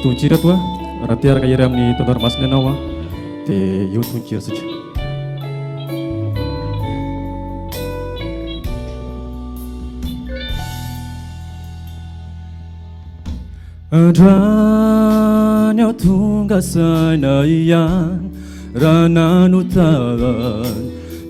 tononkira atoa raha te hiaraka hira amin'ny Tanora Masina ianao dia eo ny tononkirantsika. Androany aho tonga saina ihany raha nanotany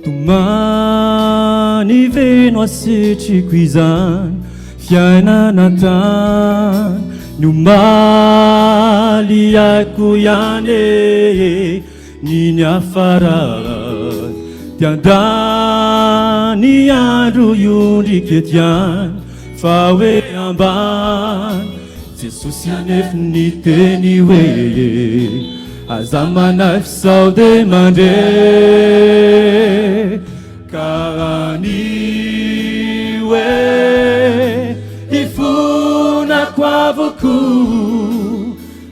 Tomany ve no asitriko izany fiainana tany Ny omaly haiko ihany e Ny niafarany dia andany andro hiondrika eto ihany Fa hoe ambany Jesosy anefa niteny hoe Aza manahy sao dia mandre Ka ny hoe hifonako avokoa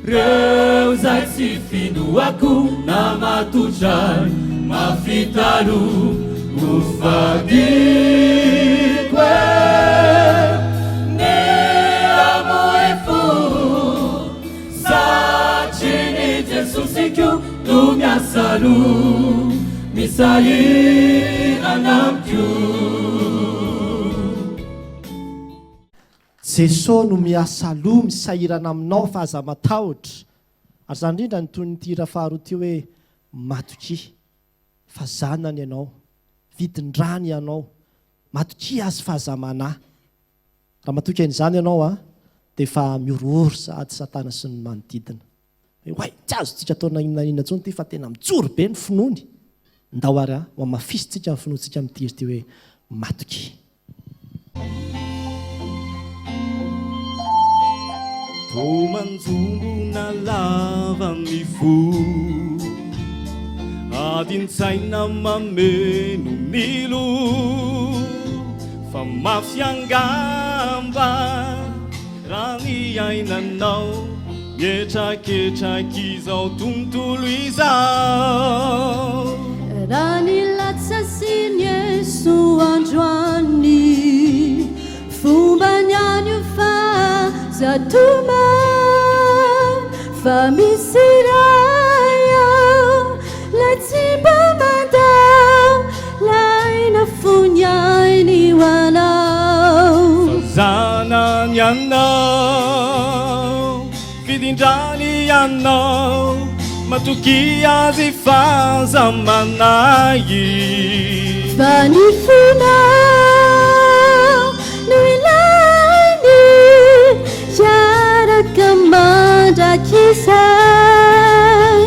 Reo zay tsy finoako na matotra ahy mafy taloha ho fadiko e Ny hamoy fo satria ny Jesosiko no miasa aloha misahirana amiko. Jeso no miasa aloha misahirana aminao fa aza matahotra. Ary izany indrindra ny tohin'ity hira faharoa ity hoe matokia fa zanany ianao, vidin-drany ianao, matokia azy fa aza manahy. Raha matoky an'izany ianao an, dia efa mihorohoro sahady satana sy ny manodidina. Hoe oay, tsy azontsika atao na inona na inona intsony ity fa tena mijoro be ny finoany. Ndao ary ho hamafisintsika ny finoantsika amin'ity hira ity hoe matokia. Toa manjombona lava ny fo, adin-tsaina mameno ny loha, fa mafy angamba Raha ny iainanao mihetraketrak'izao tontolo izao. Raha ny latsa sy ny eso androany, fombany ihany io fa za tomany fa misy iray ao lay tsy mba mandao lay nafoiny ainy ho anao. Fa zanany ianao, fidindrany ianao, matokia azy fa aza manahy. Fa ny fonao no ilainy hiaraka mandrakizay.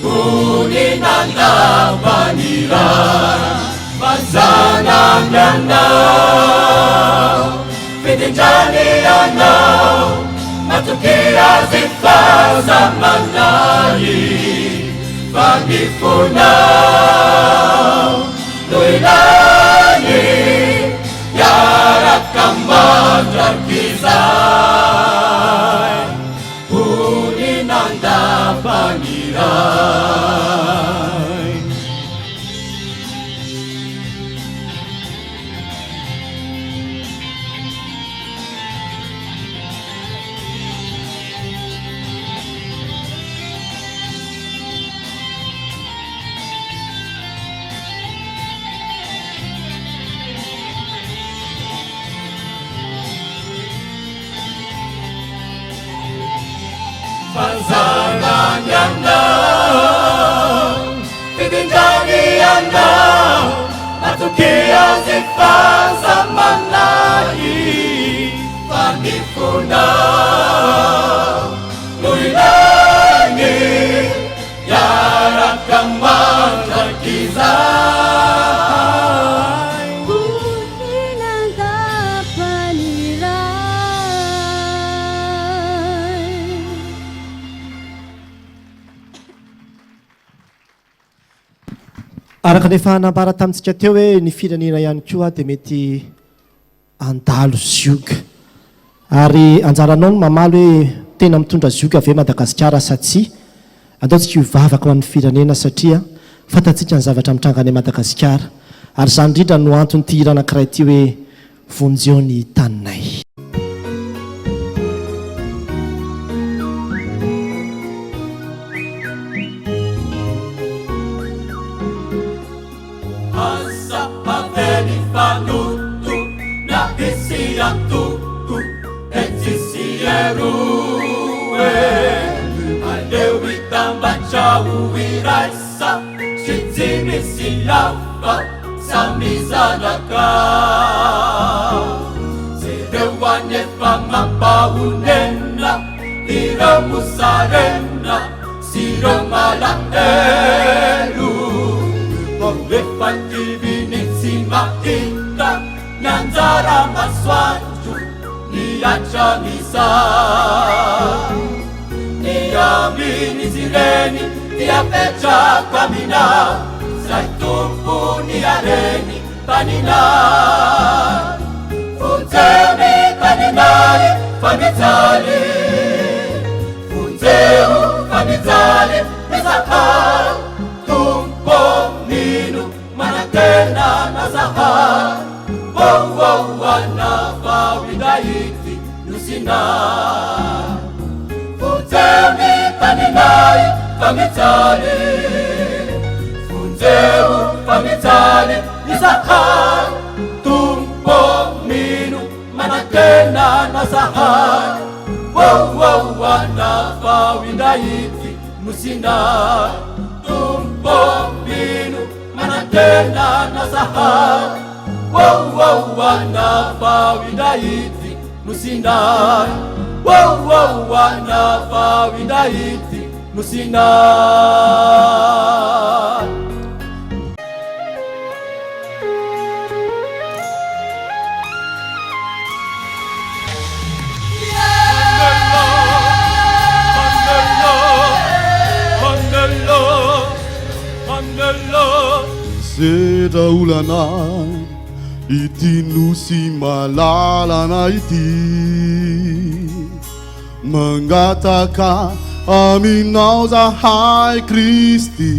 Honina an-dapan'Iran fa zanany ianao, fidindrany ianao, matokia azy fa aza manahy fa ny fonao no ilainy hiaraka mandrakizay. Honina an-dapan'iray. Fa zanany ianao, fidindrany ianao, matokia azy fa aza manahy, fa ny fonao no ilainy hiaraka mandrakizay. Araka ny efa nambara tamintsika teo hoe ny firenena ihany koa dia mety handalo zioga. Ary anjaranao ny mamaly hoe tena mitondra zioga ve Madagasikara sa tsia. Andao tsika hivavaka ho an'ny firenena satria fantatsika ny zavatra mitranga any Madagasikara. Ary izany indrindra no anton'ity hira anankiray ity hoe Vonjeo ny taninay. Andriamanitra ho iraisa sy tsy misy hafa samy zanaka. Jereo anefa mampahonena ireo mosarena sy ireo malahelo. Vao efa kivy ny tsy mahita ny anjara masoandro mihatra mizara. Ny amin'izy ireny dia apetrako aminao, izay Tompo ny hareny taninay. Vonjeo ny taninay fa mijaly, vonjeo fa mijaly izahay. Tompo mino manantena anao zahay, oh oh anafao indray ity nosinay. Vonjeo ny taninay fa mijaly, vonjeo fa mijaly izahay. Tompo mino manantena anao zahay, oh oh anafao indray ity nosinay. Tompo mino manantena anao zahay, oh oh anafao indray ity nosinay. Oh oh anafao indray ity nosinay. Misedra olana ity nosy malalana ity, mangataka aminao zahay Kristy.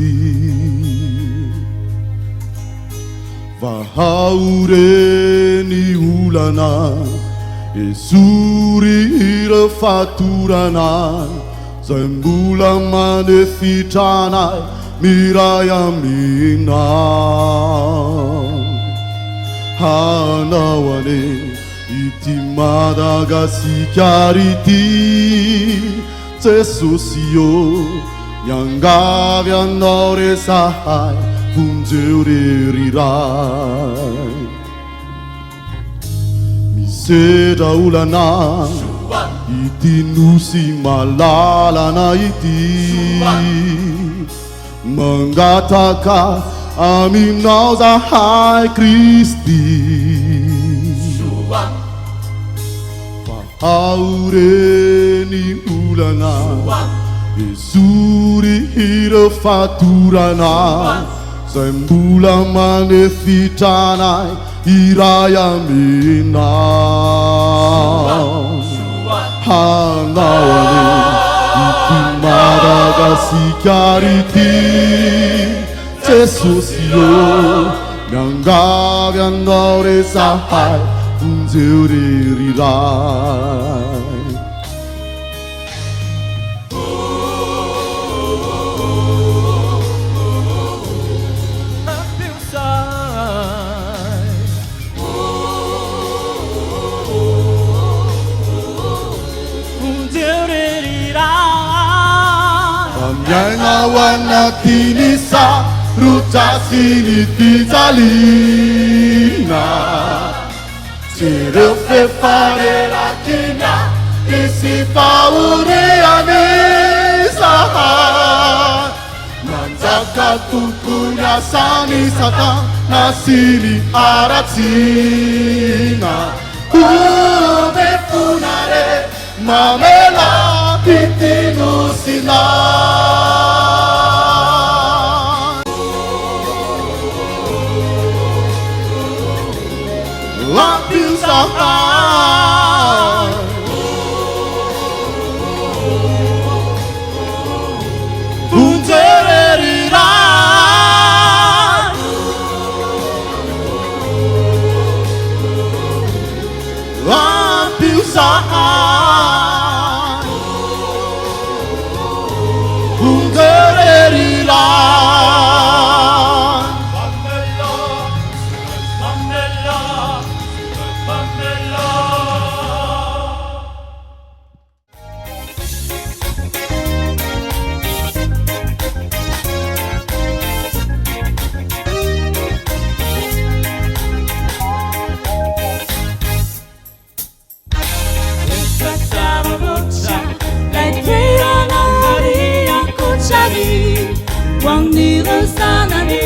Vahao re ny olana, esory ireo fatorana zay mbola manefitra anay miray aminao. Hanao anie ity Madagasikara ity, Jesosy ô, miangavy anao re zahay, vonjeo re ry Ray. Misedra olana ity nosy malalana ity, mangataka aminao zahay Kristy. Vahao re ny olana, esory ireo fatorana zay mbola manefitra anay hiray aminao. Hanao anie ity Madagasikara ity, Jesosy ô, miangavy anao re zahay, vonjeo re ry Ray. Fa miaina ao anatin'ny sarotra sy ny fijaliana. Jereo f'efa reraky ny ady sy fahoriana izahay. Manjaka tompony asan'i Satana sy ny haratsiana. Omeo fona re mamela ity nosinay. Ampio zahay. Vonjeo re ry Ray. Ampio zahay. Vonjeo re ry Ray. Ho an'ireo zanany,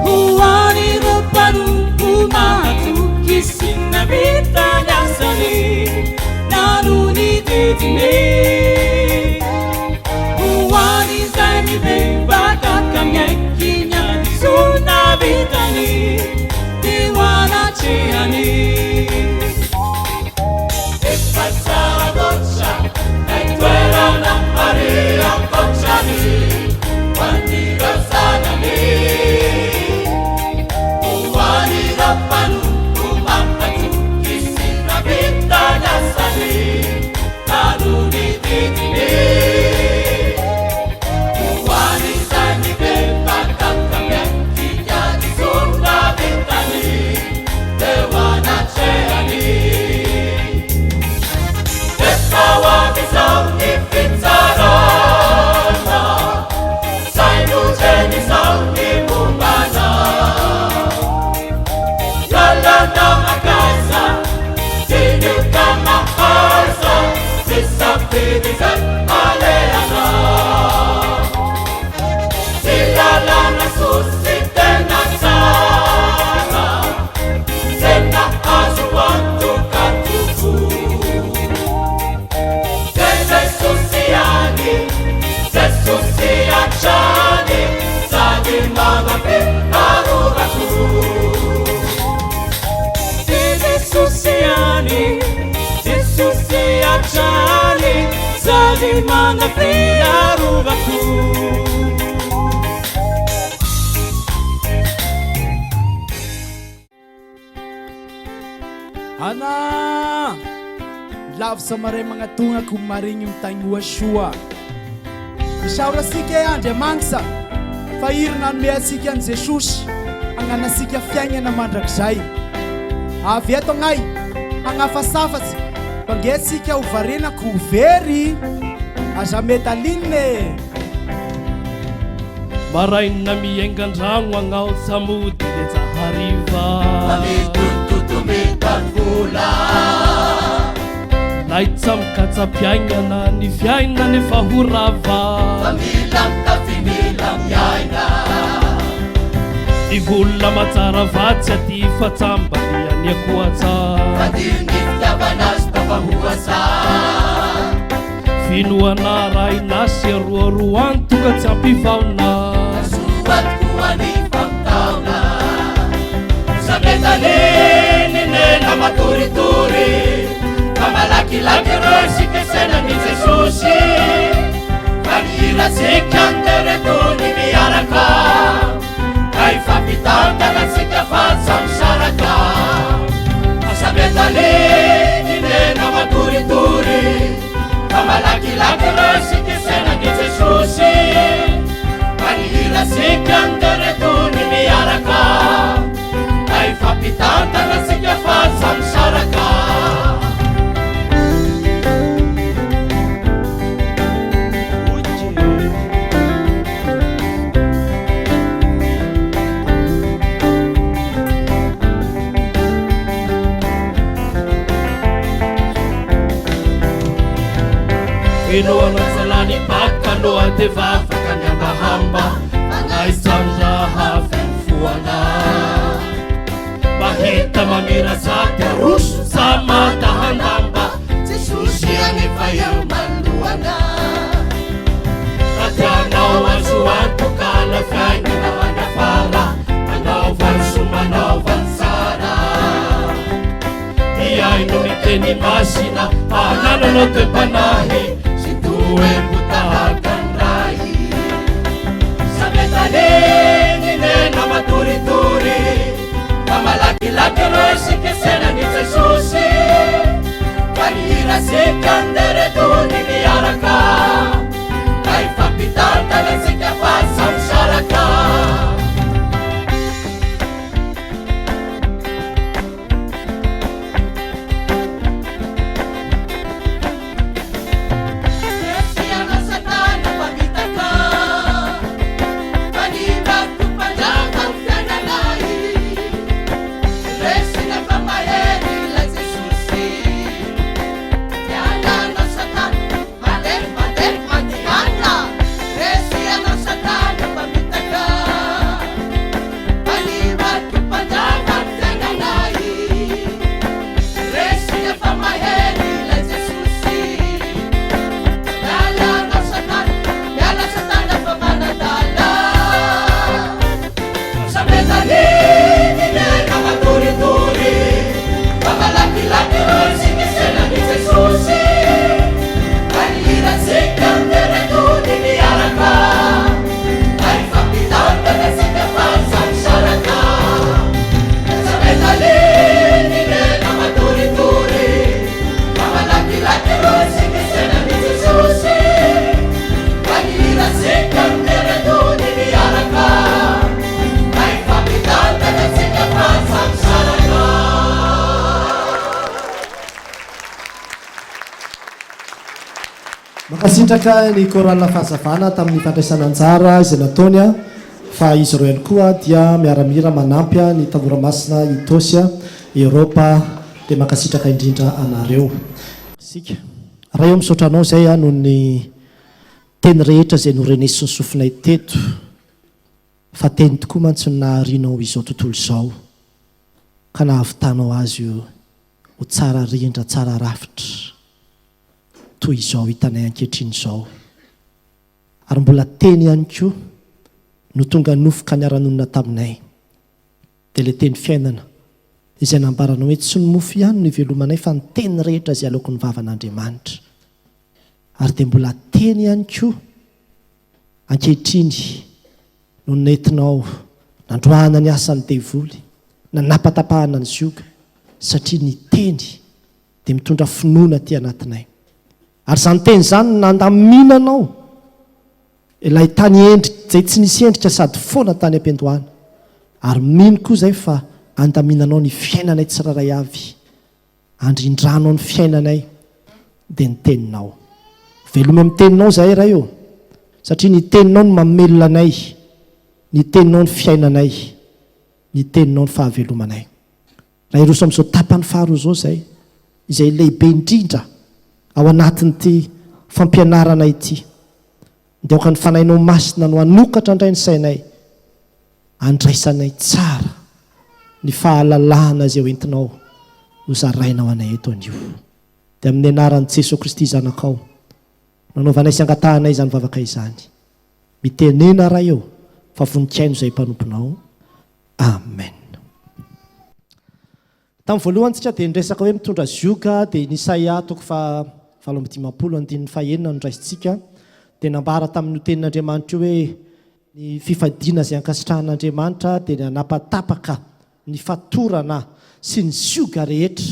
ho an'ireo mpanompo mahatoky sy nahavita ny asany, nanohy ny didiny. Ho an'izay mibebaka ka miaiky ny hadisoana vitany teo anatrehany. Efa tsara loatra ilay toerana ary ankoatrany ho an'ireo zanany, ho an'ireo mpanompo mampatoky sy nahavita ny asany, nanohy ny didiny. Ho an'izay mibebaka ka miaiky ny hadisoana vitany teo anatrehany. Efa ho avy izao ny fitsarana, saino dieny izao ny momba anao. Lalana mankaiza, diniho ka mahaiza, tsy safidy izay alehanao. Tsy lalana soa sy tena tsara, tena azo antoka tokoa. Dia Jesosy ihany, Jesosy hatrany, sady manampy arovako. Dia Jesosy ihany, Jesosy hatrany, sady manampy arovako. Ana! Lavitra maray magnatogna ko marigny mitagnoa soa. Isaora antsika e Andriamanitra fa iry nanome antsika an'i Jesosy hagnanantsika fiaignana mandrakizay. Avy eto agnay hagnafasafatsy fa nge tsika ho variana ko ho very. Aza metaline e! Maraina miainga andragno agnao tsa mody letsa hariva. Fa mitototo mitady vola. Laitsa mikatsa-piaignana ny fiainana efa ho rava. Fa mila mitafy mila miaina. Ny vola mahatsara vatsy aty fa tsa mba mianiakoatsa. Fadio ny fitiavana azy tafahoasa. Finoana arahina sy aroaroa any tonga tsy ampivaona. Soa tokoa ny fampitaona. Sametaliny nena matoritory fa malakilaky ireo sy fisainan'i Jesosy. Fa ny hirantsika ny teretony miaraka ka hifampitantana tsika fa tsy misaraka. Sametaliny nena matoritory fa malakilaky ireo sy fisainan'i Jesosy. Fa ny hirantsika ny teretony miaraka ka hifampitantana tsika fa tsy misaraka. Finoana tsy lany baka aloha dia vavaka ny hambahamba. Fanahy sandraha feno foana. Mahita mamira-tsaty aroso samata handamba. Jesosy anefa eo manoloana. Raha tianao azo antoka ilay fiainana any afara, manaova ny soa, manaova ny tsara. Mihaino ny teny masina, hanananao toe-panahy sy toe-po tahaka ny Ray. Sametaliny nena matoritory fa malakilaky ireo sy fisainan'i Jesosy. Ka ny hirantsika nderetony miaraka ka hifampitantana tsika fa tsy misaraka. Mankasitraka ny Chorale Fahazavana tamin'ny fandraisana anjara izay nataony fa izy ireo ihany koa dia miara-mihira manampy ny Tanora Masina Itaosy Eropa dia mankasitraka indrindra anareo. Isika. Ray ô misaotra Anao izay noho ny teny rehetra izay norenesin'ny sofinay teto fa teny tokoa mantsy no naharianao izao tontolo izao ka nahavitanao azy ho tsara rindra tsara rafitra toy izao hitanay ankehitriny izao. Ary mbola teny ihany koa no tonga nofo ka niara-nonina taminay. Dia ilay teny fiainana izay nambaranao hoe tsy ny mofo ihany no ivelomanay fa ny teny rehetra izay aloaky ny vavan'Andriamanitra. Ary dia mbola teny ihany koa ankehitriny no nentinao nandroahana ny asan'ny devoly, nanapatapahana ny zioga satria ny teny dia mitondra finoana aty anatinay. Ary izany teny izany no nandaminanao ilay tany endrika izay tsy nisy endrika sady foana tany am-piandohana. Ary mino koa izay fa andaminanao ny fiainanay tsirairay avy, andrindranao ny fiainanay dia ny teninao. Velomy amin'ny teninao izahay Ray ô, satria ny teninao no mamelona anay, ny teninao ny fiainanay, ny teninao ny fahavelomanay. Raha hiroso amin'izao tapany faharoa izao izay, izay lehibe indrindra ao anatin'ity fampianarana ity, dia aoka ny Fanahinao Masina no hanokatra indray ny sainay, handraisanay tsara ny fahalalahana izay hoentinao ho zaraina ho anay eto anio. Dia amin'ny anaran'i Jesoa Kristy Zanakao no anaovanay sy angatahanay izany vavaka izany. Mitenena Ray ô, fa vonon-kihaino izay mpanomponao. Amen. Tamin'ny voalohany tsika dia niresaka hoe mitondra zioga dia ny Isaia toko faha 58 andininy faha enina no raisintsika dia nambara tamin'io tenin'Andriamanitra io hoe ny fifadiana izay ankasitrahan'Andriamanitra dia ny hanapatapaka ny fatorana sy ny zioga rehetra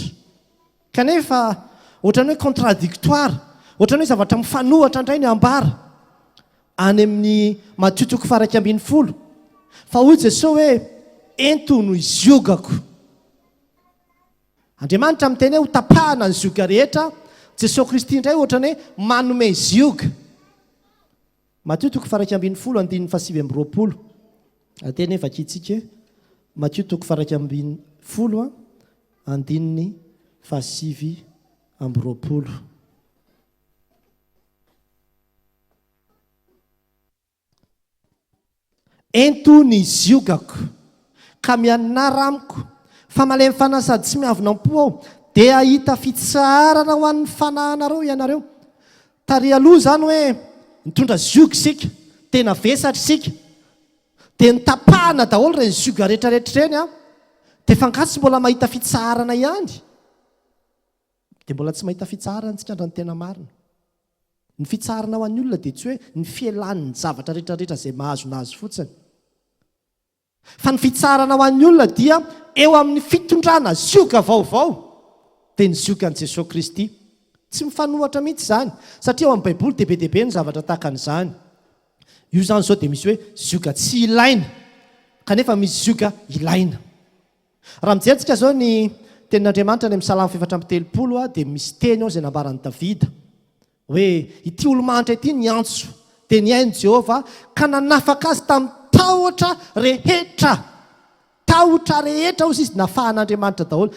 Kanefa ohatran'ny hoe contradictoire, ohatran'ny hoe zavatra mifanohatra indray ny ambara any amin'ny Matio toko faha-11. Fa hoy Jesoa hoe, Ento no ziogako. Andriamanitra miteny hoe hotapahana ny zioga rehetra, Jesoa Kristy indray ohatran'ny hoe manome zioga. Matio toko faha-11 andininy faha-29. Teny hoe vakintsika e. Matio toko faha-11 andininy faha-29. Ento ny ziogako, ka mianara amiko, fa malemy fanahy sady tsy miavona am-po aho, dia hahita fitsaharana ho an'ny fanahinareo ianareo. Tary aloha izany hoe nitondra zioga isika, tena vesatra isika, dia notapahana daholo ireny zioga rehetrarehetra ireny an, dia fa angaha tsy mbola mahita fitsaharana ihany? Dia mbola tsy mahita fitsaharana isika raha ny tena marina. Ny fitsaharana ho an'ny olona dia tsy hoe ny fialan'ny zavatra rehetrarehetra izay mahazo nazy fotsiny. Fa ny fitsarana ho an'ny olona dia eo amin'ny fitondrana zioga vaovao, dia ny ziogan'i Jesoa Kristy. Tsy mifanohatra mihitsy izany, satria ao amin'ny Baiboly dia be dia be ny zavatra tahaka an'izany. Io izany izao dia misy hoe zioga tsy ilaina, kanefa misy zioga ilaina. Raha mijery tsika izao ny Tenin'Andriamanitra any amin'ny Salamo faha-34 dia misy teny ao izay nambaran'i Davida. Hoe, Ity olo-mahantra ity niantso, dia nihaino Jehovah, ka nanafaka azy tamin'ny tahotra rehetra. Tahotra rehetra, hozy izy, nafahan'Andriamanitra daholo.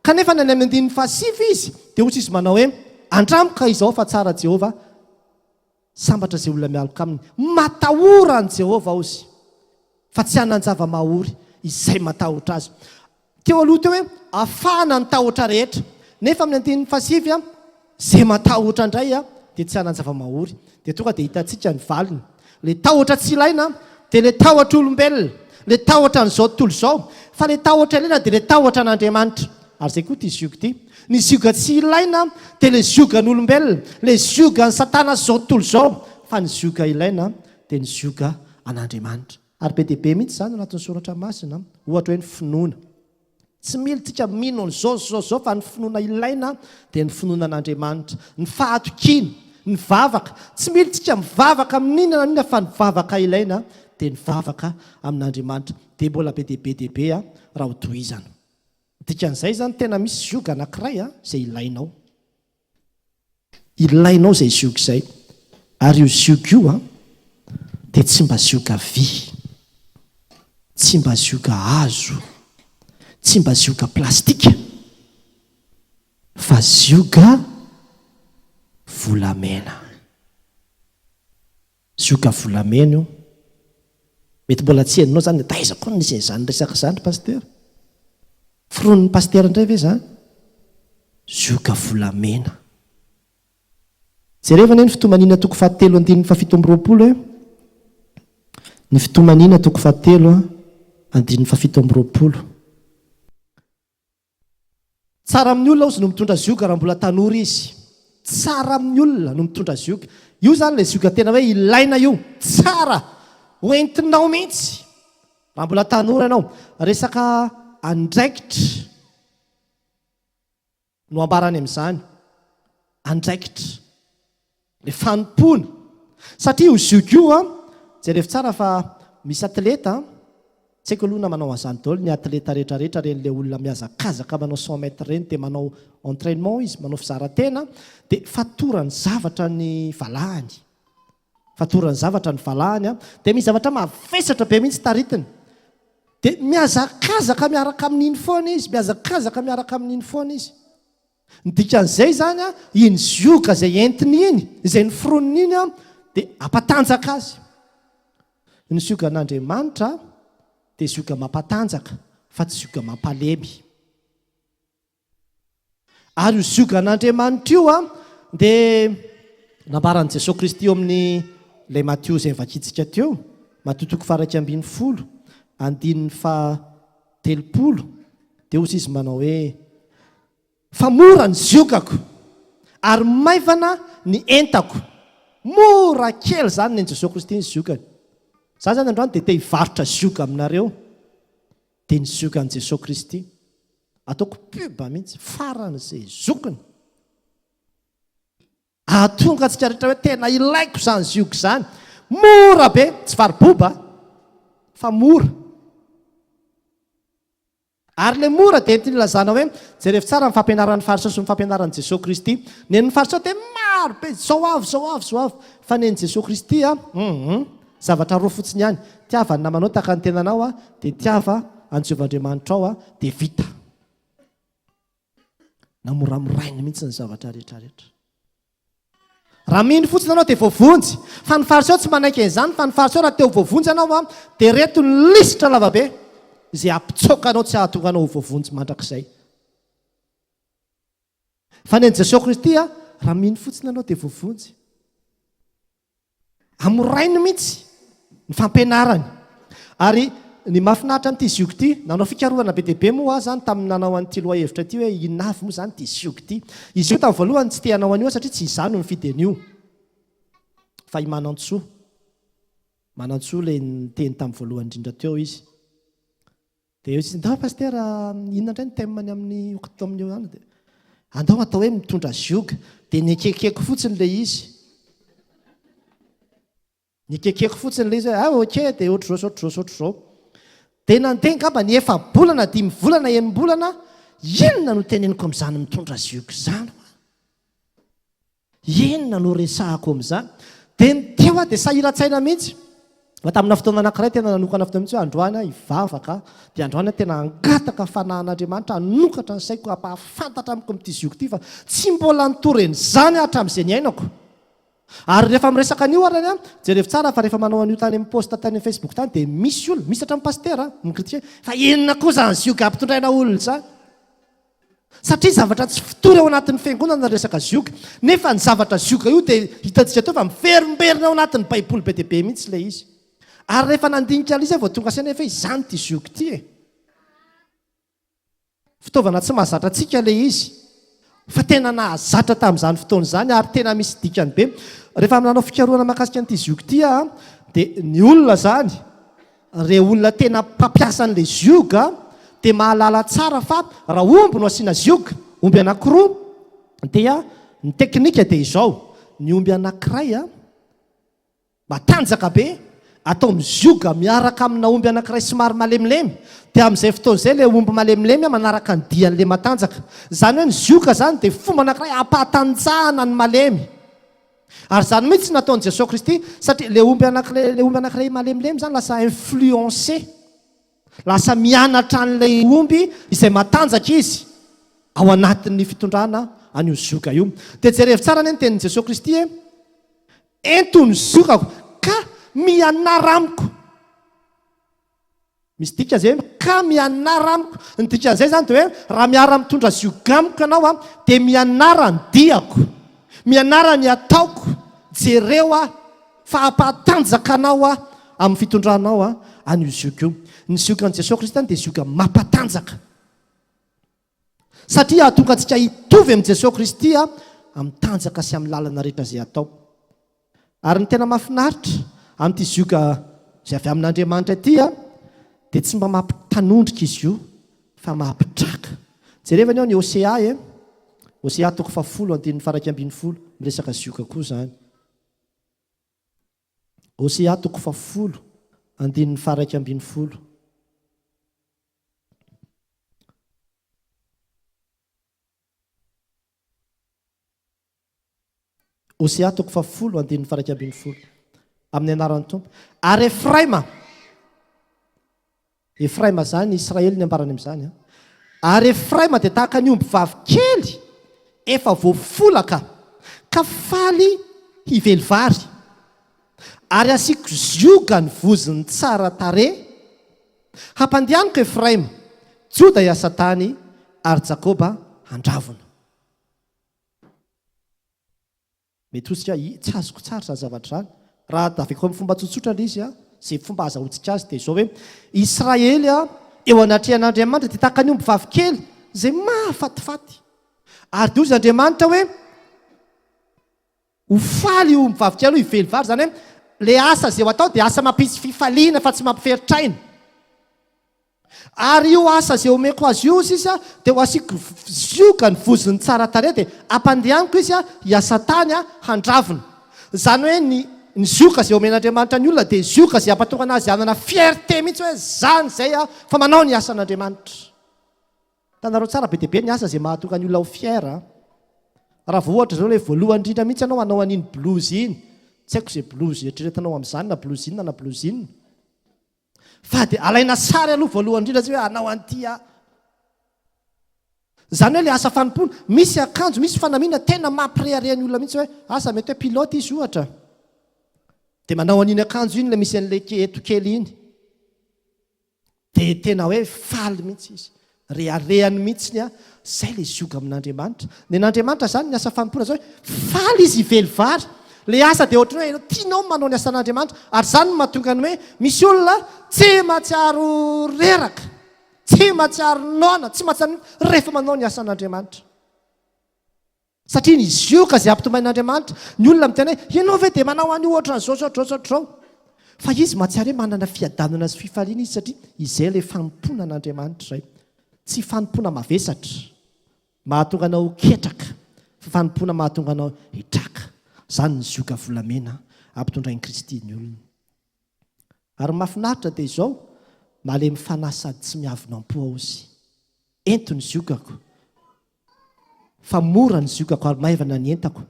Kanefa ny any amin'ny andininy fahasivy izy, dia hozy izy manao hoe, Andramo ka izao fa tsara Jehovah, sambatra izay olona mialoka aminy. Matahora an'i Jehovah, hozy. Fa tsy hanan-java-mahory izay matahotra azy. Teo aloha teo hoe afahana ny tahotra rehetra. Nefa amin'ny andininy fahasivy, izay matahotra indray dia tsy hanan-java-mahory. Dia tonga dia hitantsika ny valiny. Ilay tahotra tsy ilaina dia ilay tahotr'olombelona, ilay tahotra an'izao tontolo izao. Fa ilay tahotra ilaina dia ilay tahotra an'Andriamanitra. Ary izay koa ity zioga ity. Ny zioga tsy ilaina dia ilay ziogan'olombelona, ilay ziogan'i Satana sy izao tontolo izao. Fa ny zioga ilaina dia ny zioga an'Andriamanitra. Ary be dia be mihitsy izany ao anatin'ny Soratra Masina, ohatra hoe ny finoana. Tsy mila tsika mino an'izao sy izao sy izao fa ny finoana ilaina dia ny finoana an'Andriamanitra, ny fahatokiana, ny vavaka. Tsy mila tsika mivavaka amin'inona na inona fa ny vavaka ilaina dia ny vavaka amin'Andriamanitra. Dia mbola be dia be dia be raha ho tohizana. Dikan'izay izany tena misy zioga anankiray izay ilainao. Ilainao izay zioga izay. Ary io zioga io an, dia tsy mba zioga vy, tsy mba zioga hazo, tsy mba zioga plastika, fa zioga volamena. Zioga volamena io. Mety mbola tsy henonao izany, taiza koa no nisy an'izany resaka izany ry Pasitera? Foronin'ny Pasitera indray ve izany? Zioga volamena. Jereva anie ny Fitomaniana toko fahatelo andininy fahafito amby roapolo e. Ny Fitomaniana toko fahatelo andininy fahafito amby roapolo. Tsara amin'ny olona ozy no mitondra zioga raha mbola tanora izy. Tsara amin'ny olona no mitondra zioga. Io izany ilay zioga tena hoe ilaina io. Tsara ho entinao mihitsy raha mbola tanora ianao. Resaka andraikitra no ambarany amin'izany. Andraikitra. Ilay fanompoana. Satria io zioga io an, jerevo tsara fa misy atleta an, tsy haiko aloha na manao an'izany daholo ny atleta rehetra rehetra ireny ilay olona mihazakazaka manao 100 mètres ireny dia manao entrainement izy, manao fizaran-tena, dia fatorany zavatra ny valahany. Fatorany zavatra ny valahany an, dia misy zavatra mavesatra be mihitsy taritiny. Dia mihazakazaka miaraka amin'iny foana izy, mihazakazaka miaraka amin'iny foana izy. Ny dikan'izay izany, iny zioga izay entiny iny, izay noforoniny iny, dia hampatanjaka azy. Ny ziogan'Andriamanitra dia zioga mampatanjaka fa tsy zioga mampalemy. Ary io ziogan'Andriamanitra io dia nambaran'i Jesoa Kristy eo amin'ny ilay Matio izay novakintsika teo, Matio toko faha-11, andininy faha 30, dia hozy izy manao hoe, Fa mora ny ziokako, ary maivana ny entako. Mora kely izany nen'i Jesoa Kristy ny ziokany. Za izany androany dia te hivarotra zioga aminareo, dia ny ziogan'i Jesoa Kristy. Ataoko pub mihitsy, faran'izay zokiny. Hahatonga antsika rehetra hoe tena ilaiko izany zioga izany. Mora be, tsy varoboba fa mora. Ary ilay mora dia entiny ilazana hoe, jerevo tsara ny fampianaran'ny Fariseo sy ny fampianaran'i Jesoa Kristy. Nen'ny Fariseo dia maro be, izao avy, izao avy, izao avy. Fa nen'i Jesoa Kristy a, hum, zavatra roa fotsiny ihany, tiava ny namanao tahaka ny tenanao a, dia tiava an'i Jehovah Andriamanitrao a, dia vita. Namoramorainy mihitsy ny zavatra rehetra rehetra. Raha mino fotsiny ianao dia voavonjy. Fa ny Fariseo tsy manaiky an'izany, fa ny Fariseo raha te ho voavonjy ianao an, dia ireto ny lisitra lavabe izay hampitsoaka anao tsy hahatonga anao ho voavonjy mandrakizay. Fa ny an'i Jesoa Kristy an, raha mino fotsiny ianao dia voavonjy. Hamorainy mihitsy ny fampianarany. Ary ny mahafinaritra amin'ity zioga ity, nanao fikarohana be dia be moa aho izany tamin'ny nanao an'ity lohahevitra ity hoe inona avy moa izany ity zioga ity. Izy io tamin'ny voalohany tsy te hanao an'io aho satria tsy izaho no nifidy an'io fa i Manantsoa. Manantsoa ilay niteny tamin'ny voalohany indrindra teo izy. Dia hoy izy, ndao Pasitera, inona indray ny thème-ny amin'ny octobre io any? Dia andao atao hoe mitondra zioga. Dia nekekeko fotsiny ilay izy. Nekekeko fotsiny ilay izy hoe, ah ok, dia ohatr'izao sy ohatr'izao sy ohatr'izao. Dia nandeha angamba ny efa-bolana, dimy volana, enim-bolana, inona no teneniko amin'izany mitondra zioga izany hoa? Inona no resahako amin'izany? Dia ny teo aho dia sahiran-tsaina mihitsy. Fa tamina fotoana anankiray tena nanokana fotoana mihitsy hoe androany aho hivavaka, dia androany aho tena hangataka fanahin'Andriamanitra hanokatra ny saiko hampahafantatra amiko amin'ity zioga ity fa tsy mbola nitory an'izany aho hatramin'izay niainako. Ary rehefa miresaka an'io ary an, jerevo tsara fa rehefa manao an'io tany amin'ny post tany amin'ny Facebook tany dia misy olona, misy hatramin'ny pasitera mi-critique fa inona koa izany zioga ampitondraina olona izany? Satria zavatra tsy fotory ao anatin'ny fiangonana ny resaka zioga. Nefa ny zavatra zioga io dia hitantsika teo fa miverimberina ao anatin'ny baiboly be dia be mihitsy ilay izy. Ary rehefa nandinika an'ilay izy aho vao tonga saina hoe izany ity zioga ity e. Fitaovana tsy mahazatra antsika ilay izy. Fa tena nahazatra tamin'izany fotoana izany ary tena misy dikany be. Rehefa nanao fikarohana mahakasika an'ity zioga ity aho dia ny olona izany Ireo olona tena mpampiasa an'ilay zioga dia mahalala tsara fa raha omby no asiana zioga, omby anankiroa, dia ny teknika dia izao, ny omby anankiray matanjaka be Atao mizioga miaraka amina omby anankiray somary malemilemy, dia amin'izay fotoana izay ilay omby malemilemy manaraka ny dian'ilay matanjaka. Izany hoe ny zioga izany dia fomba anankiray hampahatanjahana ny malemy. Ary izany mihitsy no nataon'i Jesoa Kristy, satria ilay omby anankiray, ilay omby anankiray malemilemy izany lasa influencé, lasa mianatra an'ilay omby izay matanjaka izy ao anatin'ny fitondrana an'io zioga io. Dia jerevo tsara anie ny tenin'i Jesoa Kristy e! Ento ny ziogako ka mianara amiko. Misy dika izay hoe ka mianara amiko. Ny dikan'izay izany dia hoe raha miara-mitondra zioga amiko ianao an, dia mianara ny diako, mianara ny ataoko, jereo aho fa hampahatanjaka anao aho amin'ny fitondranao an'io zioga io. Ny ziogan'i Jesoa Kristy izany dia zioga mampatanjaka. Satria hahatonga antsika hitovy amin'i Jesoa Kristy amin'ny tanjaka sy amin'ny lalana rehetra izay atao. Ary ny tena mahafinaritra amin'ity zioga izay avy amin'Andriamanitra ity dia tsy mba mampitanondrika izy io fa mampitraka. Jereva anie ao ny Hosea e! Hosea toko fahafolo andininy faha-11, miresaka zioga koa izany. Hosea toko fahafolo andininy faha-11. Hosea toko fahafolo andininy faha-11. Amin'ny anaran'ny Tompo. Ary Efraima, Efraima izany, Israely ny ambarany amin'izany. Ary Efraima dia tahaka ny ombivavy kely efa voafolaka ka faly hively vary. Ary asiako zioga ny vozony tsara tarehy. Hampandehaniko Efraima, Joda hiasa tany, ary Jakoba handravona. Mety ho isika, tsy azoko tsara izany zavatra izany. Raha taveko amin'ny fomba tsotsotra ilay izy, izay fomba azahoantsika azy dia izao hoe, Israely eo anatrehan'Andriamanitra dia tahaka ny ombivavy kely izay mahafatifaty. Ary dia hoy izy Andriamanitra hoe, Ho faly io ombivavy kely io hively vary, izany hoe ilay asa izay ho atao dia asa mampisy fifaliana fa tsy mampiferotraina. Ary io asa izay omeko azy io sisa dia ho asiako zioga ny vozony tsara tarehy dia ampandehaniko izy hiasa tany handravona. Izany hoe ny ny zioga izay omen'Andriamanitra ny olona dia zioga izay hampatonga anazy hanana fierté mihitsy hoe zany izay aho fa manao ny asan'Andriamanitra. Hitanareo tsara be dia be ny asa izay mahatonga ny olona ho fier a! Raha vao ohatra izao ilay voalohany indrindra mihitsy ianao hanao an'iny blouse iny, tsy haiko izay blouse eritreretinao amin'izany na blouse inona na blouse inona, fa dia alaina sary aloha voalohany indrindra tsy hoe hanao an'ity aho. Izany hoe ilay asa fanompoana, misy akanjo, misy fanamiana tena mampirehareha ny olona mihitsy hoe asa mety hoe pilote izy ohatra, dia manao an'iny akanjo iny ilay misy an'ilay eto kely iny. Dia tena hoe faly mihitsy izy. Reharehany mihitsy ny izay ilay zioga amin'Andriamanitra. Ny an'Andriamanitra izany ny asa fanompoana izao hoe faly izy hively vary. Ilay asa dia ohatran'ny hoe tianao ny manao ny asan'Andriamanitra. Ary izany no mahatonga ny hoe misy olona tsy mahatsiaro reraka, tsy mahatsiaro noana, tsy mahatsiaro rehefa manao ny asan'Andriamanitra. Satria ny zioga izay ampitombain'Andriamanitra, ny olona miteny hoe, ianao ve dia manao an'io ohatran'izao sy ohatr'izao sy ohatr'izao? Fa izy mahatsiaro hoe manana fiadanana sy fifaliana izy satria izay ilay fanompoana an'Andriamanitra izay. Tsy fanompoana mavesatra, mahatonga anao ho ketraka, fa fanompoana mahatonga anao hitraka. Izany ny zioga volamena ampitondrain'i Kristy ny olona. Ary ny mahafinaritra dia izao, malemy fanahy sady tsy miavona am-po aho izy. Ento ny ziogako, fa mora ny ziogako ary maivana ny entako,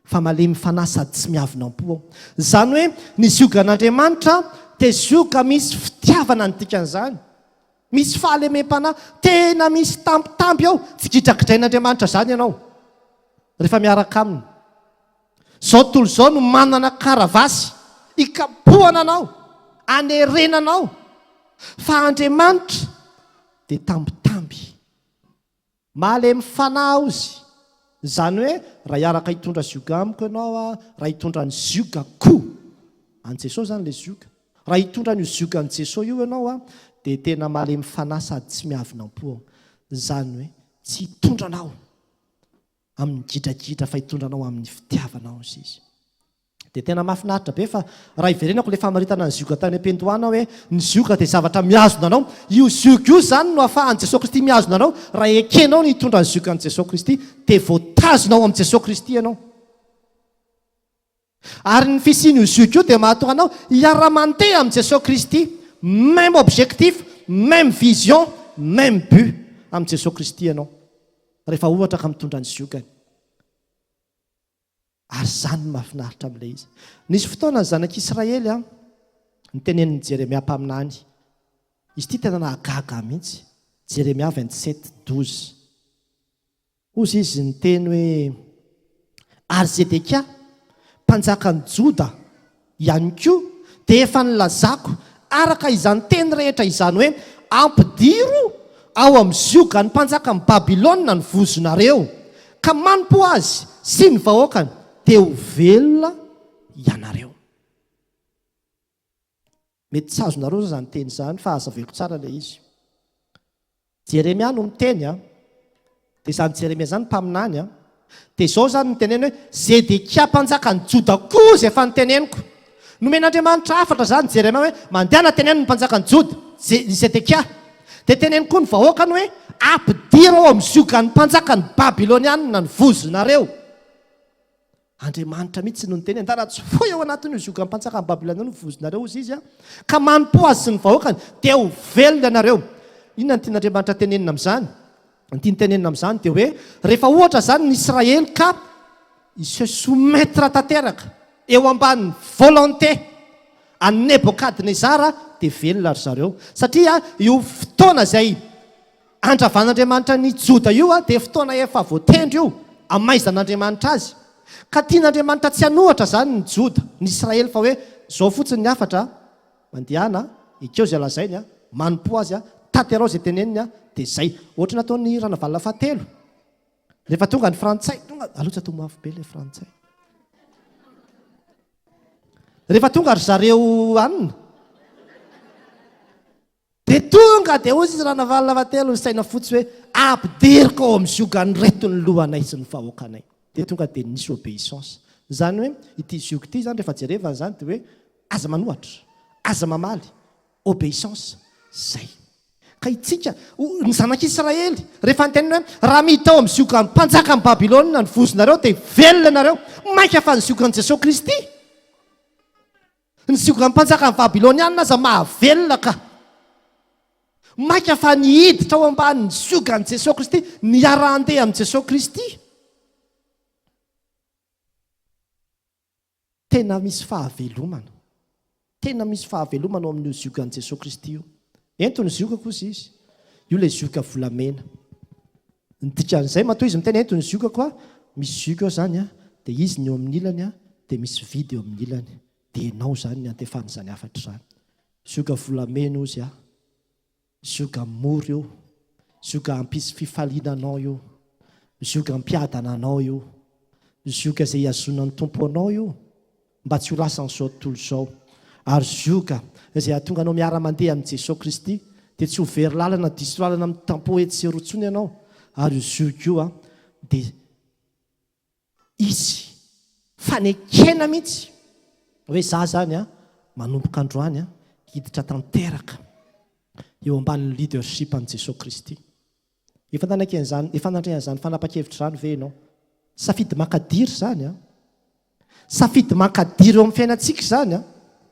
fa malemy fanahy sady tsy miavona am-po aho. Izany hoe ny ziogan'Andriamanitra dia zioga misy fitiavana ny dikan'izany. Misy fahalemem-panahy, tena misy tambitamby ao, tsy gidragidrain'Andriamanitra izany ianao rehefa miaraka Aminy. Izao tontolo izao no manana karavasy hikapohana anao, hanerena anao, fa Andriamanitra dia tambitamby. Malemy fanahy aho izy. Izany hoe raha hiaraka hitondra zioga amiko ianao, raha hitondra ny ziogako, an'i Jesosy izany ilay zioga, raha hitondra an'io ziogan'i Jesosy io ianao dia tena malemy fanahy sady tsy miavona am-po aho. Izany hoe tsy hitondra anao amin'ny gidragidra fa hitondra anao amin'ny fitiavana aho izy. Dia tena mahafinaritra be fa raha hiverenako ilay famaritana ny zioga tany am-piandohana hoe ny zioga dia zavatra mihazona anao. Io zioga io izany no ahafahan'i Jesoa Kristy mihazona anao. Raha ekenao ny hitondra ny ziogan'i Jesoa Kristy dia voatazona ao amin'i Jesoa Kristy ianao. Ary ny fisian'io zioga io dia mahatonga anao hiara-mandeha amin'i Jesoa Kristy, même objectif, même vision, même but amin'i Jesoa Kristy ianao, rehefa ohatra ka mitondra ny ziogany. Ary izany no mahafinaritra amin'ilay izy. Nisy fotoana ny zanak'Israely an, nitenenin'i Jeremia mpaminany. Izy ity tena nahagaga ahy mihitsy. Jeremia 27, 12. Hozy izy niteny hoe, Ary Zedekia, mpanjakan'i Joda, ihany koa dia efa nilazako araka izany teny rehetra izany hoe, Ampidiro ao amin'ny ziogan'ny mpanjakan'i Babylona ny vozonareo, ka manompoa azy sy ny vahoakany, dia ho velona ianareo. Mety tsy azonareo zao izany teny izany fa hazavaiko tsara ilay izy. Jeremia no miteny an. Dia izany Jeremia izany mpaminany an. Dia izao izany no teneny hoe Zedekia mpanjakan'i Joda koa izay efa noteneniko. Nomen'Andriamanitra hafatra izany Jeremia hoe mandehana teneno ny mpanjakan'i Joda, i Zedekia. Dia teneno koa ny vahoakany hoe ampidiro ao amin'ny ziogan'ny mpanjakan'ny Babylonianina ny vozonareo. Andriamanitra mihitsy no niteny, Andana tsy foy ao anatin'io ziogan'ny-mpanjakan'i Babylona io ny vozonareo, hozy izy, ka manompoa azy sy ny vahoakany, dia ho velona ianareo. Inona no tian'Andriamanitra tenenina amin'izany? Ny tiany tenenina amin'izany dia hoe, rehefa ohatra izany ny Israely ka hi-se soumettre tanteraka eo ambanin'ny volonté an'i Nebokadnezara, dia velona ry zareo. Satria io fotoana izay Andravan'Andriamanitra ny Joda io dia fotoana efa voatendry io, amaizan'Andriamanitra azy. Ka tian'Andriamanitra tsy hanohatra izany ny Joda, ny Israely fa hoe izao fotsiny ny hafatra, mandehana, ekeo izay lazainy, manompoa azy, tanterao izay teneniny, dia izay. Ohatry ny nataon'i Ranavalona fahatelo. Rehefa tonga ny frantsay, tonga, aleo tsy atao mafy be ilay frantsay. Rehefa tonga ry zareo anona, Dia tonga dia hoy izy Ranavalona fahatelo ny saina fotsy hoe ampidiriko ao amin'ny ziogan'ireto ny lohanay sy ny vahoakanay. Dia tonga dia nisy obéissance. Izany hoe ity zioga ity izany rehefa jerevana izany dia hoe aza manohatra, aza mamaly, obéissance, zay. Ka itsika, ny zanak'Israely, rehefa nitenenina hoe raha miditra ao amin'ny ziogan'ny mpanjakan'i Babylona ny vozonareo dia velona ianareo, mainka fa ny ziogan'i Jesoa Kristy. Ny ziogan'ny mpanjakan'ny Babylonianina aza mahavelona ka. Mainka fa ny hiditra ao ambanin'ny ziogan'i Jesoa Kristy, ny hiara-handeha amin'i Jesoa Kristy. Tena misy fahavelomana. Tena misy fahavelomana ao amin'io ziogan'i Jesoa Kristy io. Ento ny ziogako hozy izy. Io ilay zioga volamena. Ny dikan'izay, matoa izy miteny ento ny ziogako a, misy zioga eo izany a, dia izy ny eo amin'ny ilany a, dia misy vide eo amin'ny ilany. Dia ianao izany ny antefan'izany hafatra izany. Zioga volamena hozy a. Zioga mora io. Zioga hampisy fifaliana anao io. Zioga hampiadana anao io. Zioga izay hihazonan'ny Tompo anao io. Mba tsy ho lasan'izao tontolo izao. Ary zioga izay hahatonga anao miara-mandeha amin'i Jesoa Kristy, dia tsy ho very lalana, diso lalana amin'ny tampo etsy sy eroa intsony ianao. Ary io zioga io dia hisy fanekena mihitsy hoe za zany an, manomboka androany an, hiditra tanteraka eo ambanin'ny leadership an'i Jesoa Kristy. Efa nanaiky an'izany, efa nandray an'izany fanapa-kevitra izany ve ianao? Safidy mankadiry izany an! Safidy mankadiry eo amin'ny fiainantsika izany an!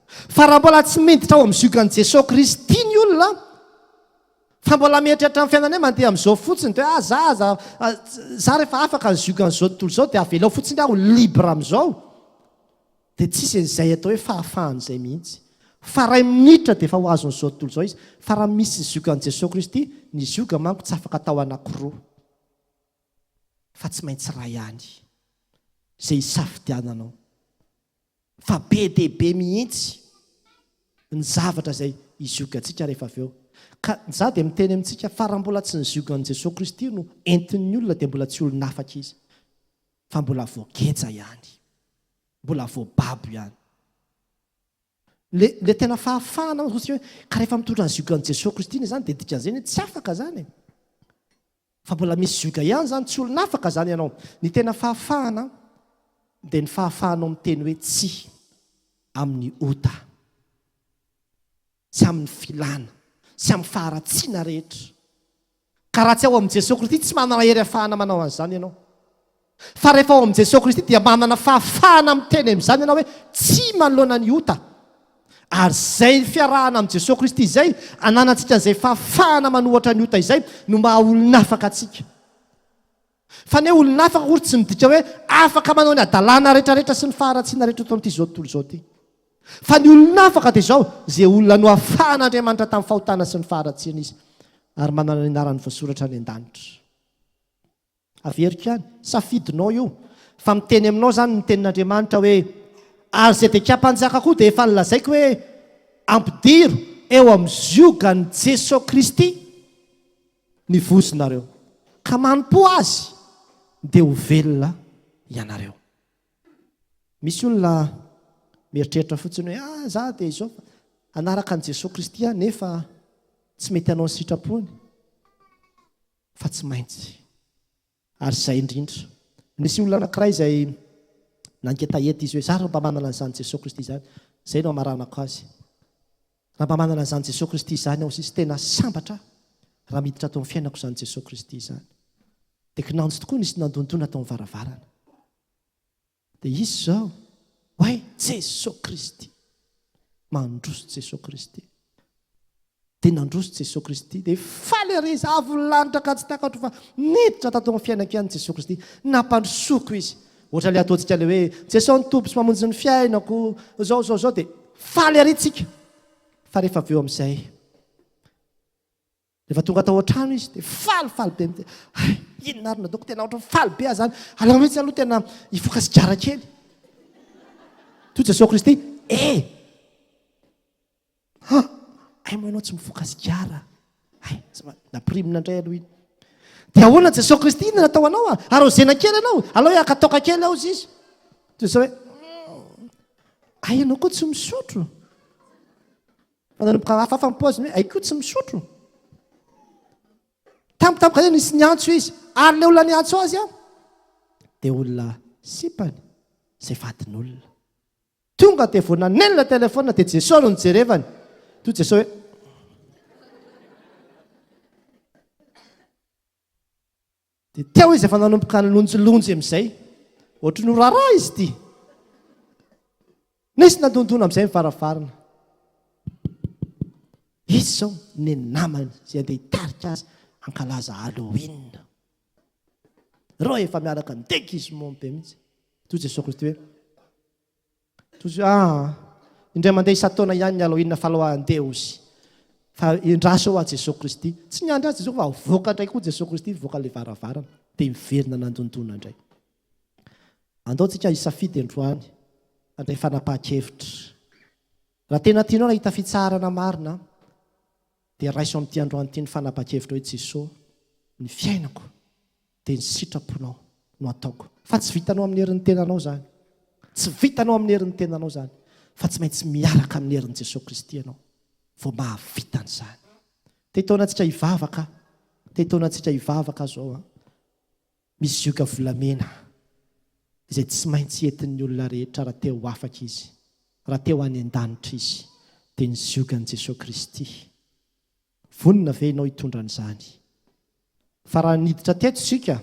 Fa raha mbola tsy miditra ao amin'ny ziogan'i Jesoa Kristy ny olona, fa mbola mieritreritra ny fiainany hoe mandeha amin'izao fotsiny, dia hoe ah za aza, za rehefa afaka ny ziogan'izao tontolo izao dia avelao fotsiny aho ho libre amin'izao. Dia tsisy an'izay atao hoe fahafahana izay mihitsy. Fa ray minitra dia efa ho azon'izao tontolo izao izy. Fa raha misy ziogan'i Jesoa Kristy, ny zioga manko tsy afaka atao anankiroa. Fa tsy maintsy ray ihany. Izay isafidiananao. Fa be dia be mihitsy ny zavatra izay iziogantsika rehefa avy eo. Ka izaho dia miteny amintsika fa raha mbola tsy ny ziogan'i Jesoa Kristy no entin'ny olona dia mbola tsy olon'afaka izy. Fa mbola voageja ihany. Mbola voababo ihany. Le le tena fahafahana hoy isika hoe ka rehefa mitondra ny ziogan'i Jesoa Kristy anie izany dia dikan'izay hoe tsy afaka izany e. Fa mbola misy zioga ihany izany, tsy olona afaka izany ianao. Ny tena fahafahana dia ny fahafahanao miteny hoe tsia amin'ny ota sy amin'ny filana sy amin'ny faharatsiana rehetra. Ka raha tsy ao amin'i Jesoa Kristy tsy manana hery ahafahana manao an'izany ianao. Fa rehefa ao amin'i Jesoa Kristy dia manana fahafahana miteny amin'izany ianao hoe tsia manoloana ny ota. Ary izay fiarahana amin'i Jesoa Kristy izay, ananantsika an'izay fahafahana manohatra ny ota izay no maha olon'afaka antsika. Fa ny hoe olon'afaka akory tsy midika hoe afaka manao ny hadalana rehetrarehetra sy ny faharatsiana rehetra eto amin'ity izao tontolo izao ity. Fa ny olon'afaka dia izao, izay olona noafahan'Andriamanitra tamin'ny fahotana sy ny faharatsiana izy, ary manana ny anarany voasoratra any an-danitra. Averiko ihany, safidinao io. Fa miteny aminao izany ny tenin'Andriamanitra hoe, Ary Zedekia mpanjaka koa dia efa nolazaiko hoe, Ampidiro eo amin'ny ziogan'i Jesoa Kristy ny vozonareo, ka manompoa Azy, dia ho velona ianareo. Misy olona mieritreritra fotsiny hoe, ah, za dia izao fa hanaraka an'i Jesoa Kristy aho, nefa tsy mety hanao ny sitrapony. Fa tsy maintsy. Ary izay indrindra. Nisy olona anankiray izay nangetaheta izy hoe, za raha mba manana an'izany Jesoa Kristy izany. Izay no hamaranako azy. Raha mba manana an'izany Jesoa Kristy izany aho sisa, tena sambatra aho raha miditra ato amin'ny fiainako izany Jesoa Kristy izany. Dia kinanjo tokoa nisy nandondona tao amin'ny varavarana. Dia izy izao, Oay, Jesoa Kristy! Mandroso Jesoa Kristy. Dia nandroso Jesoa Kristy. Dia faly ery izy, avo ny lanitra ka tsy takatro fa niditra tato amin'ny fiainako ihany Jesoa Kristy. Nampandrosoako izy. Ohatra ilay ataontsika ilay hoe, Jesoa ny Tompo sy mamonjy ny fiainako, izao, izao, izao. Dia faly ery tsika. Fa rehefa avy eo amin'izay, Rehefa tonga tao an-trano izy dia falifaly be mihitsy. Hay, inona ary no nataoko? Tena ohatran'ny faly be aho izany. Alao mihitsy aloha tena hifoka sigara kely. Toy Jesoa Kristy, eh! Ha! Hay moa ianao tsy mifoka sigara. Hay, tsy ma- nampirimina indray aloha iny. Dia ahoana Jesoa Kristy, inona natao anao? ah? Arrosena kely ianao. Alao haka toaka kely aho izy. Toy Jesoa hoe, hay ianao koa tsy misotro. Fa nanomboka hafahafa ny paoziny hoe hay koa tsy misotro. Tampotampoka izay nisy niantso izy ary ilay olona niantso azy an dia olona sipany izay vadin'olona. Tonga dia vao naneno ilay telefaonina dia Jesoa no nijerevany. Toy Jesoa hoe Dia teo izy efa nanomboka nilonjilonjy amin'izay. Ohatry ny ho raharaha izy ity. Nisy nandondona amin'izay ny varavarana. Izy izao ny namany izay andeha hitarika azy hankalaza Halloween. Ireo efa miaraka ny déguisement be mihitsy. Toy Jesoa Kristy hoe Tojo ah, indray mandeha isan-taona ihany ny Halloween fa aleo handeha ozy. Fa endraso eo aho Jesoa Kristy. Tsy niandry azy Jesoa fa avoaka indray koa Jesoa Kristy mivoaka ilay varavarana dia miverina nandondona indray. Andao tsika hisafidy androany handray fanapahan-kevitra. Raha tena tianao hahita fitsaharana marina dia raiso amin'ity androany ity ny fanapahan-kevitra hoe Jesoa ny fiainako dia ny sitraponao no ataoko. Fa tsy vitanao amin'ny herin'ny tenanao izany. Tsy vitanao amin'ny herin'ny tenanao izany. Fa tsy maintsy miaraka amin'ny herin'i Jesoa Kristy ianao vao mahavita an'izany. Te hitaona antsika hivavaka aho. Te hitaona antsika hivavaka aho izao an. Misy zioga volamena izay tsy maintsy entin'ny olona rehetra raha te ho afaka izy, raha te ho any an-danitra izy, dia ny ziogan'i Jesoa Kristy. Vonona ve ianao hitondra an'izany? Fa raha niditra teto isika,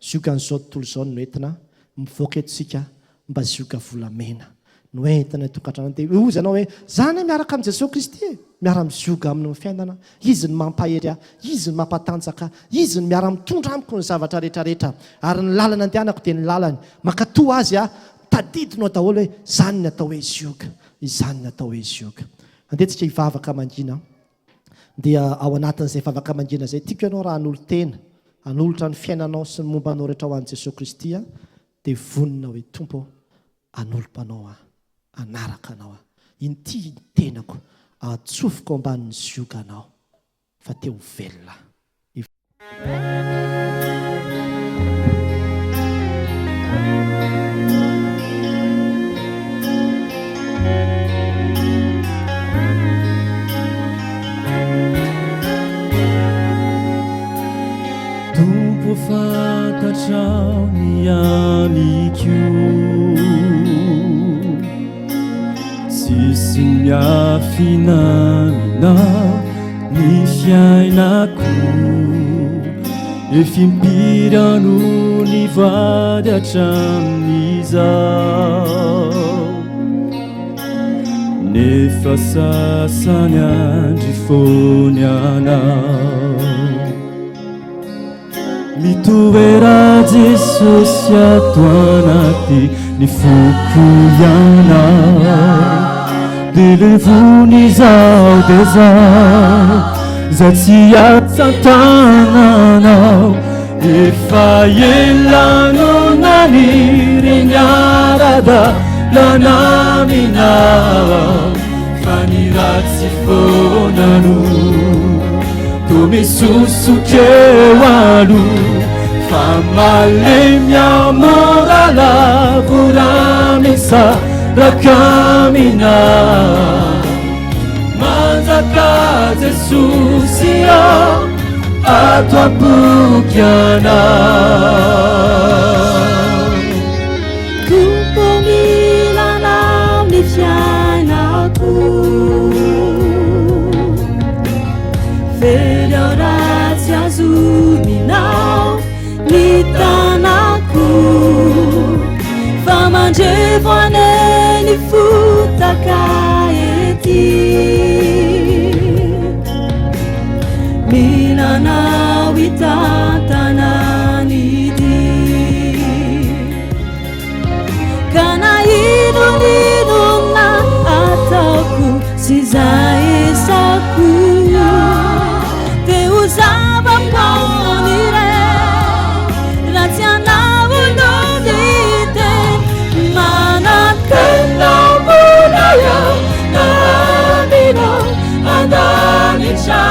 ziogan'izao tontolo izao no entina, mivoaka eto isika mba zioga volamena no entina an-tokantrano. Dia hoy ianao hoe, Za anie miaraka amin'i Jesoa Kristy e! Miara-mizioga aminy amin'ny fiainana aho. Izy no mampahery ahy, Izy no mampatanjaka ahy, Izy no miara-mitondra amiko ny zavatra rehetra rehetra. Ary ny lalana andehanako dia ny lalany. Mankatò Azy aho. Tadidinao daholo hoe, izany ny atao hoe zioga. Izany ny atao hoe zioga. Andeha tsika hivavaka mangina. Dia ao anatin'izay vavaka mangina izay, tiako ianao raha hanolo-tena, hanolotra ny fiainanao sy ny momba anao rehetra ho an'i Jesoa Kristy, dia vonona hoe, Tompo ô, hanolopo Anao aho, hanaraka Anao aho. Inty ny tenako, atsofoko ao ambanin'ny zioganao, fa te ho velona aho. Tompo fantatrao ny amiko Tsisy miafina aminao ny fiainako. Efa impiry aho no nivady hatramin'izao Nefa sasany andry foana ianao Mitoera Jesosy ato anaty ny foko ianao Dia levona izao dia izao Zay tsy atsantananao Efa ela no naniry niara-dalana aminao Fa ny ratsy foana no toa misosoka eo aloha Fa malemy aho mora lavo raha misaraka aminao Manjaka Jesosy ô ato am-poko ianao. Tompo mila anao ny fiainako. Very aho raha tsy azoninao ny tanako. Fa mandrevo anie ny fotaka ety. Mila anao hitantana ny dia. Ka na inon'inona ataoko sy izay ezako dia ho zava-poana ireny raha tsy anao no miteny. Manantena mbola eo na aminao an-danitra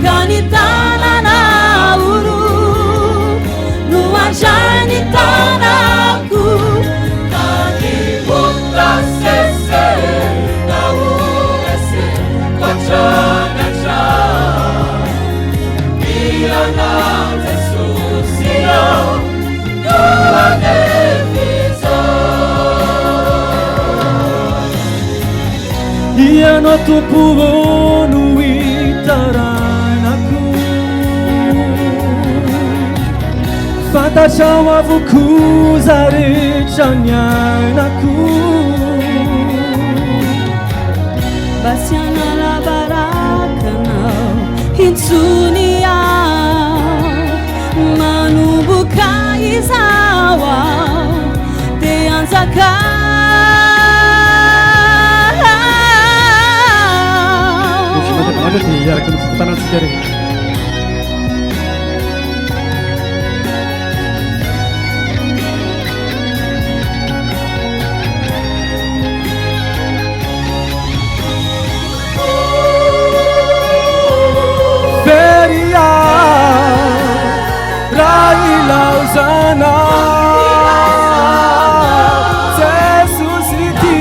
ka ny tanana oro no handray ny tanako. Tany ota sese na orese hatrany hatrany. Mila anao Jesosy ô, no hanefy izao. Ianao Tompo ô no itarainako. Fantatrao avokoa izay rehetra niainako. Mba tsy hanala baraka anao intsony aho. Manomboka izao aho dia hanjaka. Andriamanitra dia hiaraka ny fokotanantsika rehetra. Very raha ilaozanao Jesosy ity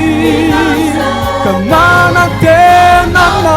ka manantena anao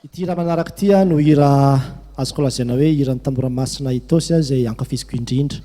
Ity hira manaraka ity no hira azoko lazaina hoe hiran'ny Tambora Masina Itaosy izay ankafiziko indrindra.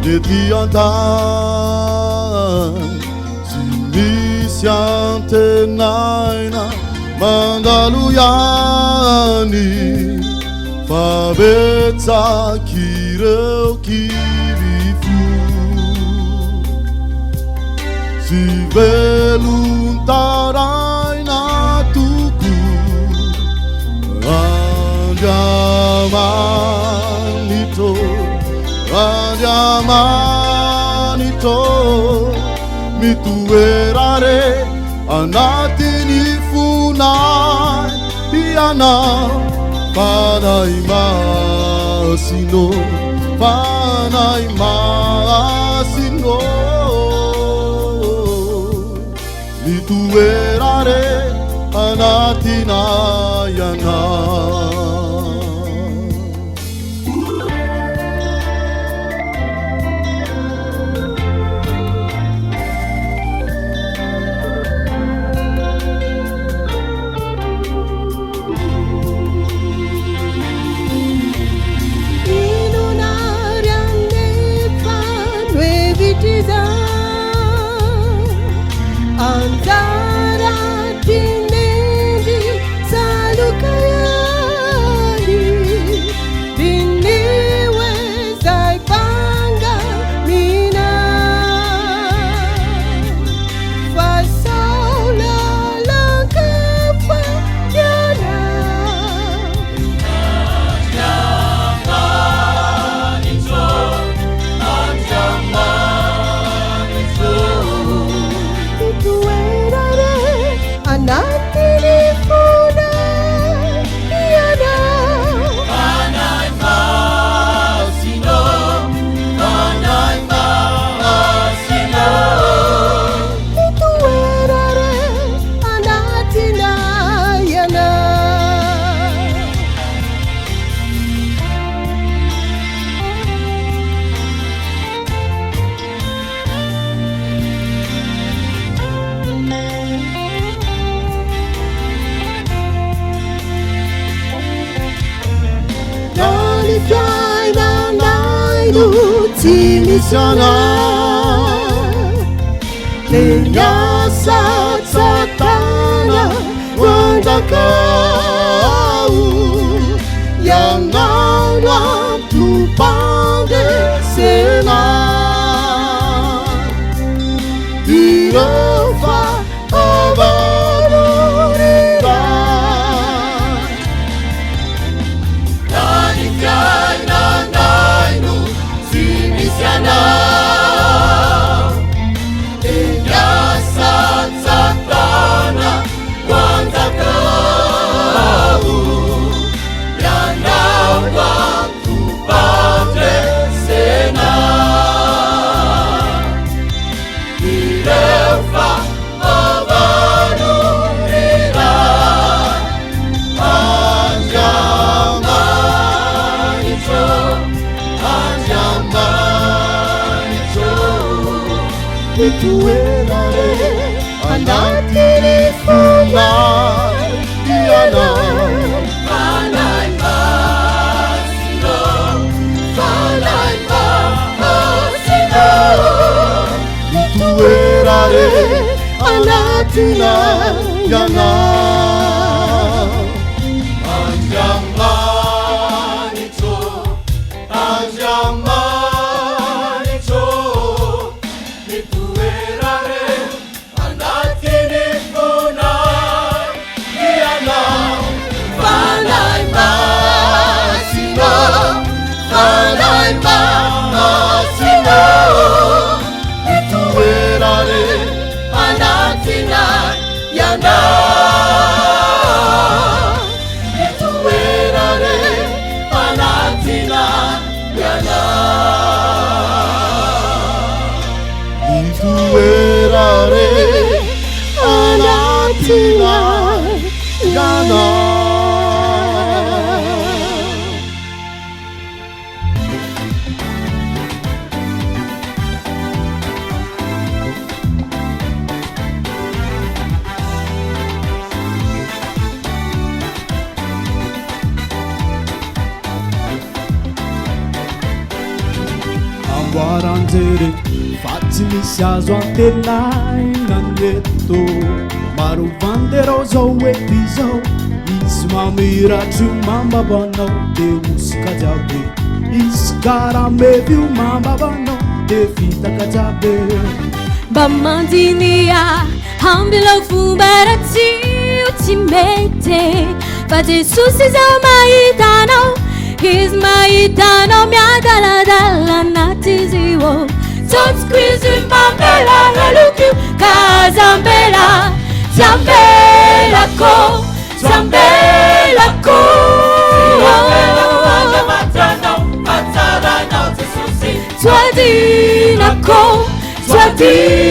Ny ety an-tany tsy misy antenaina mandalo ihany fa betsak'ireo kivy fo sy velon-taraina tokoa. Andriamanitro, Andriamanitro, mitoera re anatin'ny fonay Ianao, Fanahy Masina, Fanahy Masina, mitoera re anatinay Ianao. Inona ary anefa no hevitr'izany? Anjara tinendry saloka ihany. Diniho izay banga mina. Fa sao lalan-kafa ianao. Andriamanitro, Andriamanitro. Mitoera re anatin'ny fonay ianao. Fanahy Masina, Fanahy Masina. Mitoera re anatinay ianao. Na ny fiainanay no tsy misy anao, dia ny asa satana no anjakao. Ianao no antom-pandresena. Ireo fa avalorira. Na ny fiainanay no tsy misy anao, dia ny asan-tsatana no anjakao. Ianao no antom-pandresena. Ireo fa avalorira. Andriamanitro, Andriamanitro. Mitoera re anatin'ny fonay Ianao. Fanahy Masina, Fanahy Masina. Mitoera re anatinay Ianao. Andriamanitro, Andriamanitro, mitoera re anatin'ny fonay Ianao. Fanahy Masina, Fanahy Masina, Mitoera re anatinay Ianao. Mitoera re anatinay Ianao. Mitoera re anatinay Ianao. Amboaran-jery fa tsy misy azo antenaina ny eto. Maro vanderao zao eto izao, izy mamiratra io mambabo anao de hosoka jiaby. Izy karamevy io mambabo anao de fitaka jiaby. Mba mandiniha ambilao fomba ratsy io tsy mety fa Jesosy izao mahita anao, Izy mahita anao miadaladala anaty izy io. Tsotsiko izy mamela heloka io ka aza ambela, tsy ambelako, tsy ambelako. Tsy ambelako Andriamanitra anao fa tsaranao Jesosy. Tsy adinako, tsy adinako.